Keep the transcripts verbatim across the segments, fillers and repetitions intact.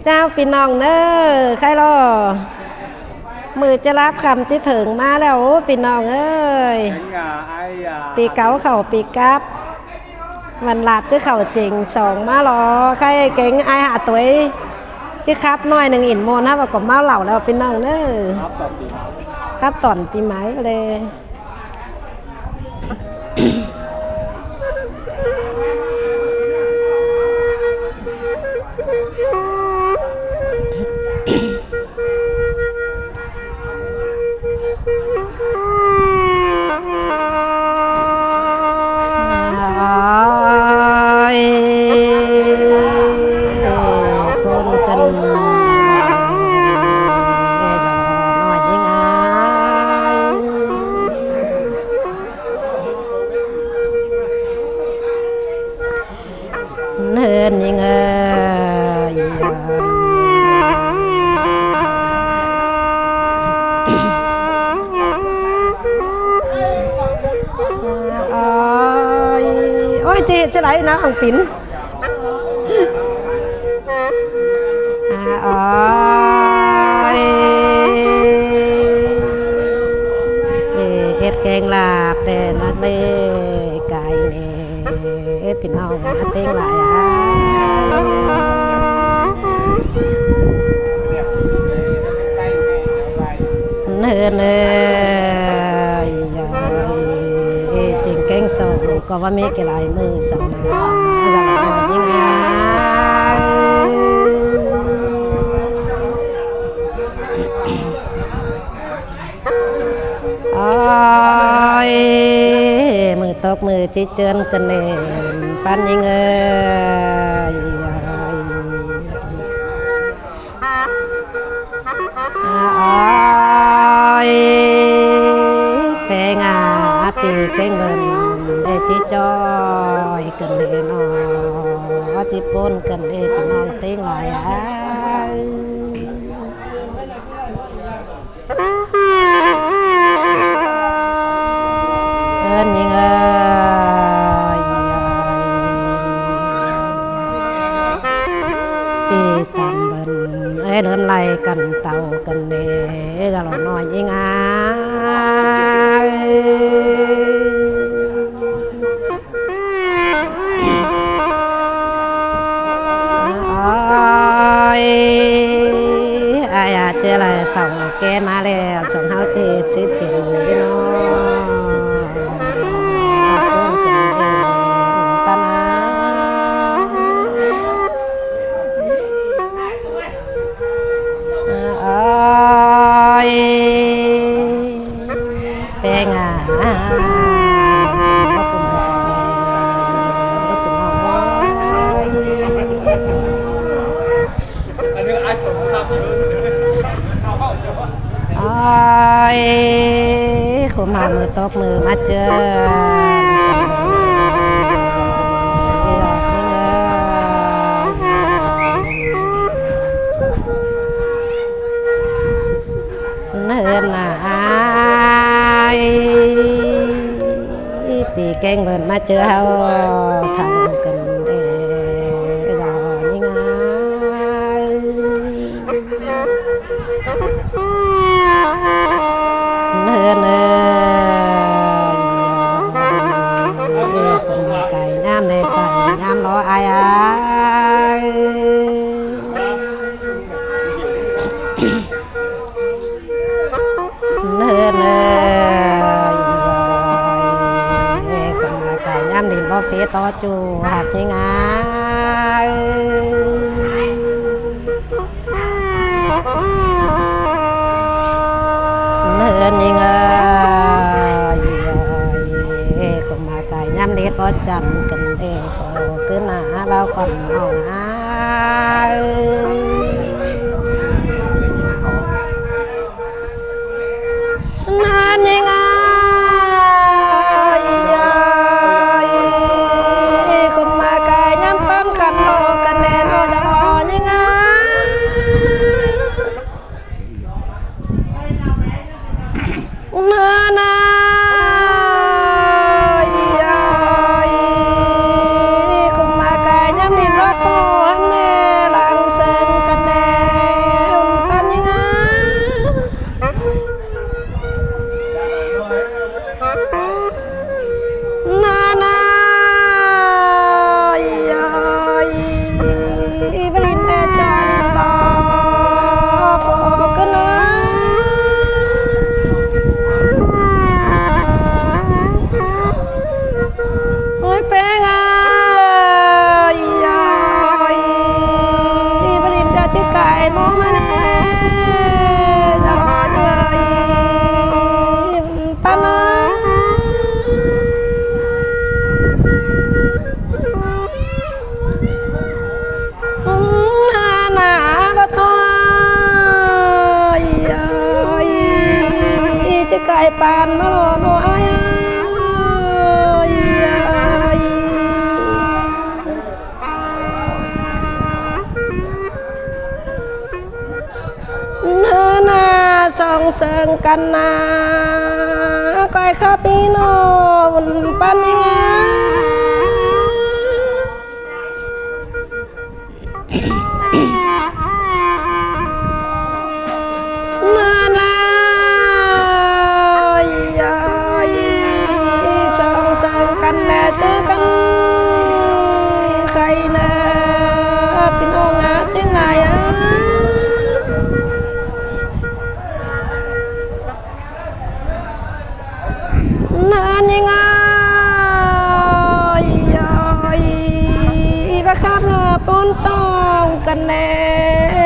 เจ้าพี่น้องเน้อ ใครรอ มือจะรับคำที่ถึงมาแล้ว โอ้ พี่น้องเอ้ย ปีเก๋าเข้าปีกลับ วันหลาดจะเข้าเจ๋งสองมาหรอ ใครเก่งไอ้หาตัว จะขับหน่อยหนึ่งอินโมนฮะ ว่าก็เมาเหล้าแล้วพี่น้องเน้อ ครับตอนปีใหม่เลย เนินยิงเอ้ย โอ้ย โอ้ย เจ๊จะไหลนะ อังปิ๋น อา โอ้ย เอ เอ็ดแกงลาบแต่นักเลงไก่เน่ เอ พี่น้องมาเต็งหลายอ่ะ เนินเอ้ย เอ เจ๋งแกงสองก็ว่ามีกี่หลายมือสองนะ ยิงอ่ะ โอ้ย มือตกมือจิเจินกันเน่ ปันยิงเอ้ย โอ้ย แปงอ่ะ ปีเก่งเงิน เดจิจอยกันเน่นอ จิปนกันเน่ พี่น้องเต็งหลายอ่ะ เอิ้นยิงเอ้ย ปีตันเบิ่น เอ้ย เดินไล่กันเต่ากันเด้ กะหล่อน้อยยิงอ้าย โอ้ย อายอาจจะไหลเต่าแก่มาแล้ว สองเฮาเทศสิเป็นพี่น้อง ร่วมกันเองปะนะ โอ้ย แปงอ่ะ โอ้ย คุมหามือตกมือมาเจอ เนินอ้าย ปีแกงเบิ่นมาเจอเฮา ทำกันเด้อ ยอยิงอ้าย เนินเอ้ย คนมาไก่น้ำในไก่น้ำล้ออ้ายอ้าย เนินเอ้ย คนมาไก่น้ำดินบ่เฟต่อจูหักยิงอ้าย เนินยิงเอ้ย คนมาไก่น้ำเล็ดบ่จำกันเด้ ขอขึ้นหน้าเบาควันเอาอ้าย เนินยิงอ้าย คนมาไก่น้ำป้อนกันโลกันแน่นอนจะรอยิงอ้าย เนินอ้าย คนมาไก่น้ำดินบ่ปูหันแน่หลังเซิง ꞌTan ꞌmá ꞌló ꞌnọ ai. ꞌNớ ꞌna song song căn ꞌna, ꞌcoi khắp ꞌpi ꞌnọng ꞌpắn ꞌnhính ꞌna. ꞌNớ ꞌna ꞌnhính ꞌna, song song căn ꞌna ꞌchớ căn khay ꞌna, ꞌpi ꞌnọng ꞌnhính ꞌna. ꞌNớ ꞌnhính ꞌna, ꞌnhính ꞌna, báu khắp ꞌnọ ꞌpốn ꞌtong căn ꞌna,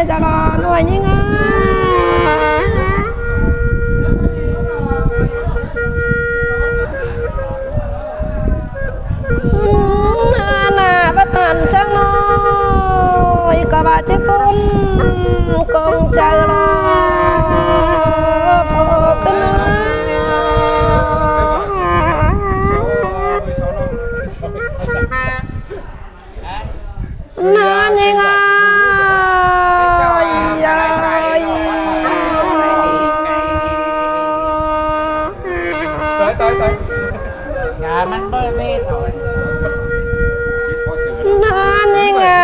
chả lo ꞌnọ ꞌnhính ꞌna. ꞌNớ ꞌna báu ꞌtan ꞌsướng ꞌnọi ꞌcọ ꞌva ꞌchí ꞌpốn công chaư lo, phô ꞌcứn ꞌna. ꞌNớ ꞌnhính ꞌna, ꞌnhính ꞌna. ꞌNớ ꞌnhính ꞌna,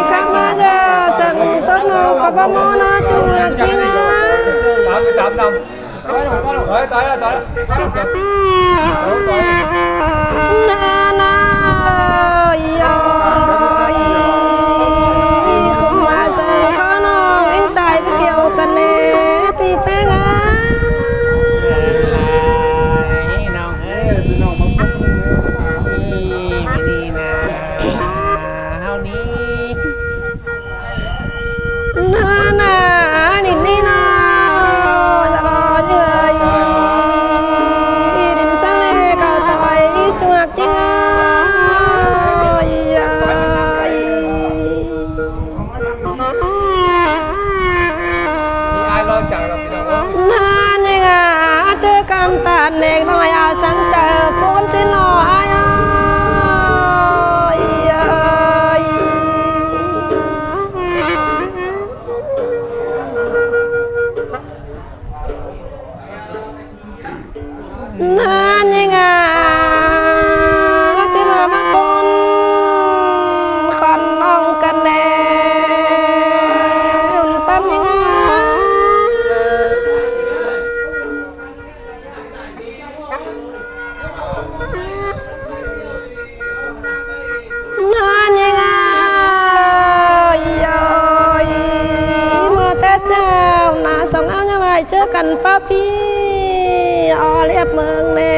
khắp ꞌmá ꞌchớ song song ꞌnọ ꞌcọ báu ꞌmá ꞌnọ ꞌchu ꞌnhính ꞌna. ꞌNớ ꞌna, ꞌnhính ꞌna, ꞌnhính ꞌna, khong ꞌmá song khong ꞌnọng ꞌnhính sai ꞌpi kiêu căn ꞌna, ꞌpi ꞌpéng ꞌna. ꞌNọng ơi, ꞌnọng ơi, ꞌnị ꞌna, ꞌhao ꞌnị. ꞌNớ ꞌna, ꞌnị ꞌnị ꞌnọ, chả lo ꞌnhính ơi, đin ꞌsướng ꞌnê ꞌcọ ꞌtoi ꞌchu ꞌnhính ꞌna. ꞌNớ ꞌnhính ꞌna, ꞌchớ căn ꞌtan ꞌnẹk ꞌnọi a săng chaư ꞌpốn ꞌsịn ꞌnọ ai ơi. ꞌNớ ꞌnhính ꞌna, ꞌchí ꞌmá ꞌmá ꞌpốn khong ꞌnọng căn ꞌna, ꞌpắn ꞌnhính ꞌna. ꞌNớ ꞌnhính ꞌna, ꞌnhính ꞌna, ꞌmưa Tết chảu ꞌna song áo ꞌnhá lai ꞌchớ căn ꞌpá ꞌpi ó ꞌliạp ꞌmướng ꞌnê.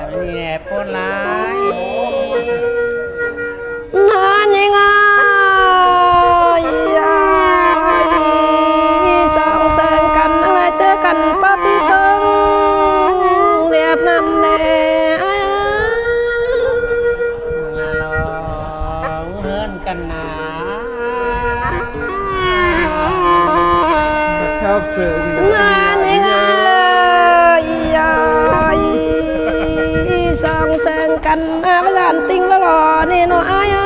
ꞌNhính ꞌna, ꞌnhính ꞌna, ꞌnhính ꞌna, song song căn ꞌnhá lai ꞌchớ căn ꞌpá ꞌpi ꞌphớng ꞌliạp ꞌnặn ꞌnê. Căn ꞌna. ꞌNhính ꞌna, ꞌnhính ꞌna, song song căn ꞌna, ꞌva dản ꞌtinh ꞌva lo ꞌnê ꞌnọ ai ơi.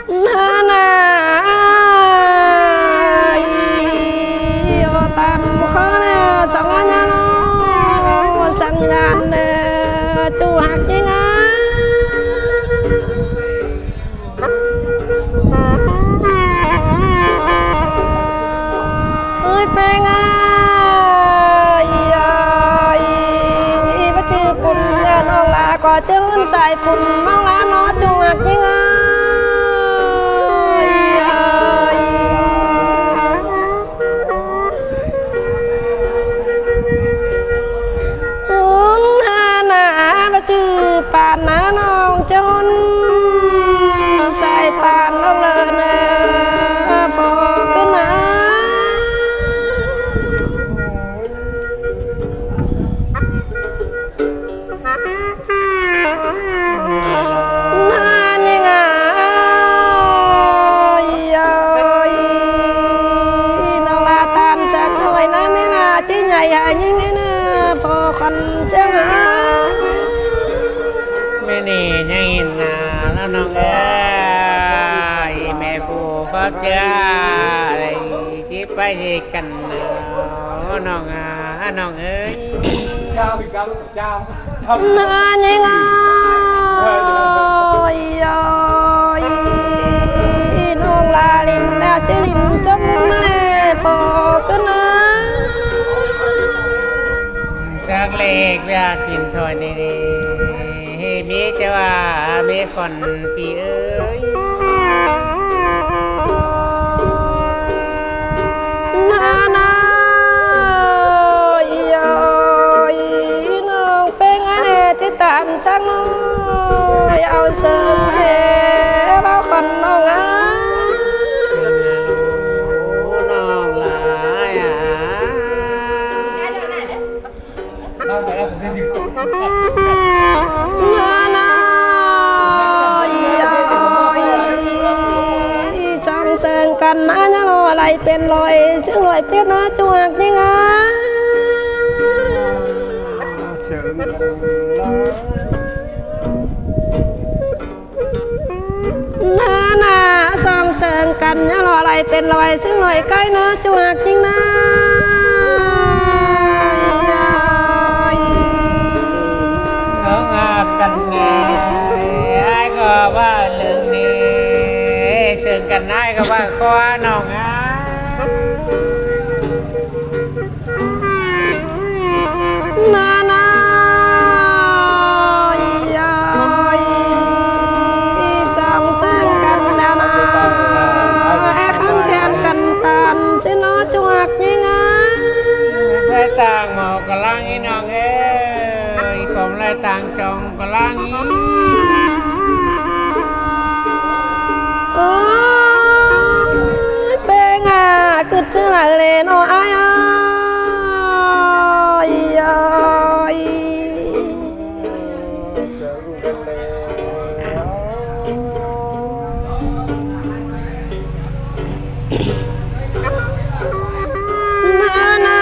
ꞌNhính ꞌna, ꞌnhính ꞌna, ꞌtăm khong ꞌna song ꞌnhá ꞌnọ, săng dản ꞌnê, ꞌchu ꞌhặc ꞌnhính ꞌna. Ơi, ꞌpéng ơi, ơi, báu ꞌchư pun ꞌnọng ꞌlạ ꞌcọ ꞌchư ꞌhướn sai pun ꞌnọng ꞌlạ ꞌnọ ꞌchu ꞌhặc ꞌnhính ꞌna. Ơi, ơi. ꞌNhính ꞌna, báu ꞌchư pan ꞌna ꞌnọng ꞌchu ꞌhướn sai pan ꞌlống ꞌlợn ꞌnê, phô ꞌcứn ꞌna. นี่ยังเห็นหน้าแล้วน้องเอ้ย แม่ผู้ขอบใจ สิไปสิกัน น้องอ่ะ น้องเอ้ย เจ้า เจ้า เจ้า น้ายิงเอ้ย น้องลาลินแล้วจะลินจมแม่ฟอกันนะ จากเลขญาติปิ่นถอยนี่ มีเสว่ามีคนปีเอ้ย นานา อียอย น้องเป็นไงแน่ที่ตามจังน้อย เอาเสิงแหวเอาคนน้องอ่ะ น้องหลายอ่ะ นานา อียอย สองเสิงกันนะ อย่ารออะไรเป็นรอย ซึ่งรอยเปียกนะจวกนี่นะ เสิงกันนะ นานา สองเสิงกัน อย่ารออะไรเป็นรอย ซึ่งรอยใกล้นะจวกจริงนะ เขาหักกันแน่ อ้ายก็ว่าเรื่องนี้ เสิงกันอ้ายก็ว่าขอน้องอ่ะ นานา อียอย สองเสิงกันนานา แอคันแคนกันตานสิเนาะจวกยิงอ่ะ ไล่ต่างหมอกกำลังอีน้องเอ้ย ผมไล่ต่างจองกำลังอี โอ้ย เป็นอ่ะ กึดชื่อไหนเลยเนาะอ้ายเอ้ย อียอย นานา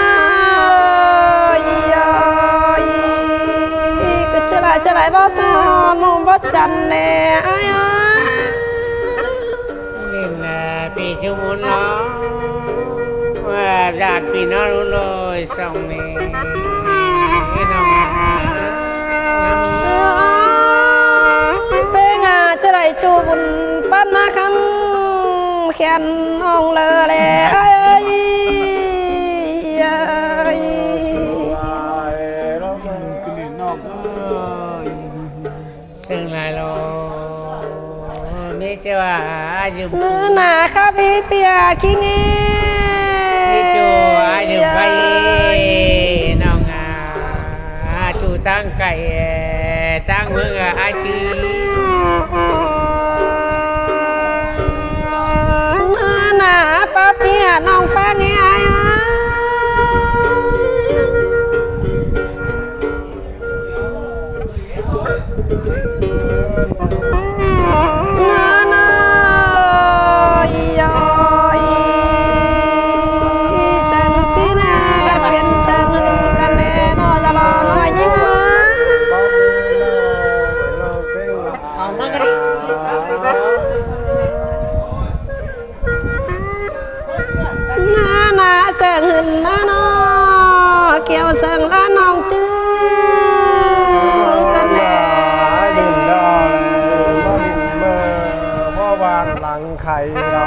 อียอย กึดชื่อไหนชื่อไหนบ่สอนหมู่บ่จันแน่อ้ายเอ้ย นี่แหละปีชุมนุมเนาะ ว่าญาติพี่น้องรู้เลยส่งนี่ พี่น้องอาหาร มันเป็นงาจะได้จูบุญปั้นมาคำแขนน้องเลยแหละเอ้ย เอ้ย ซึ่งหลายโล มีเชื่อว่าอายุ เนื้อหนาข้าพี่เปียกิงเอ มีจูอายุไป น้องอา อาจูตั้งไก่ ตั้งเมืองอาจี เนื้อหนาป้าเปียน้องฟังเอ นานา อียอย สังตินา เป็นสังกันแน่นอน อย่ารอน้อยยิ่งหา เอามากระดิ นานาเสิงหึนนานา เกี่ยวเสิงละน้องจื้อกันแน่ ดินดอยมาดินเมือง ว่าบ้านหลังไข่เรา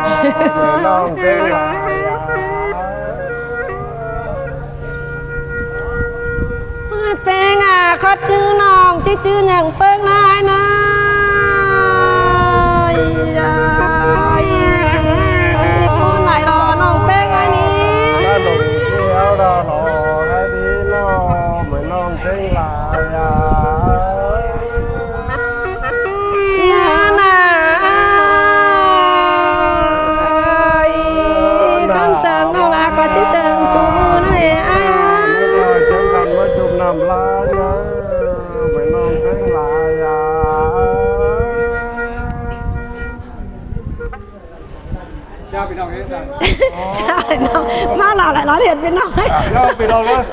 เมืองน้องเจ้งหลายอ่ะ เป็นอ่ะ ขอจื้อน้อง จื้อจื้ออย่างเฟิงนายนาย ผู้ไหนรอน้องเป็นไงนี่ ถ้าหลงเที่ยวรอหอให้ดีน้อง เหมือนน้องเจ้งหลายอ่ะ นานา เอ้ย คันเสิงน้องลาก็สิเสิงจูมือนั่นแหละ อ้าย เสิงกันว่าจุ่มน้ำลายนะ เหมือนน้องเจ้งหลายอ่ะ เจ้าพี่น้องเอ้ย ใช่เนาะ มาหล่อหลายร้อยเหรียญพี่น้อง เจ้าพี่น้องเอ้ย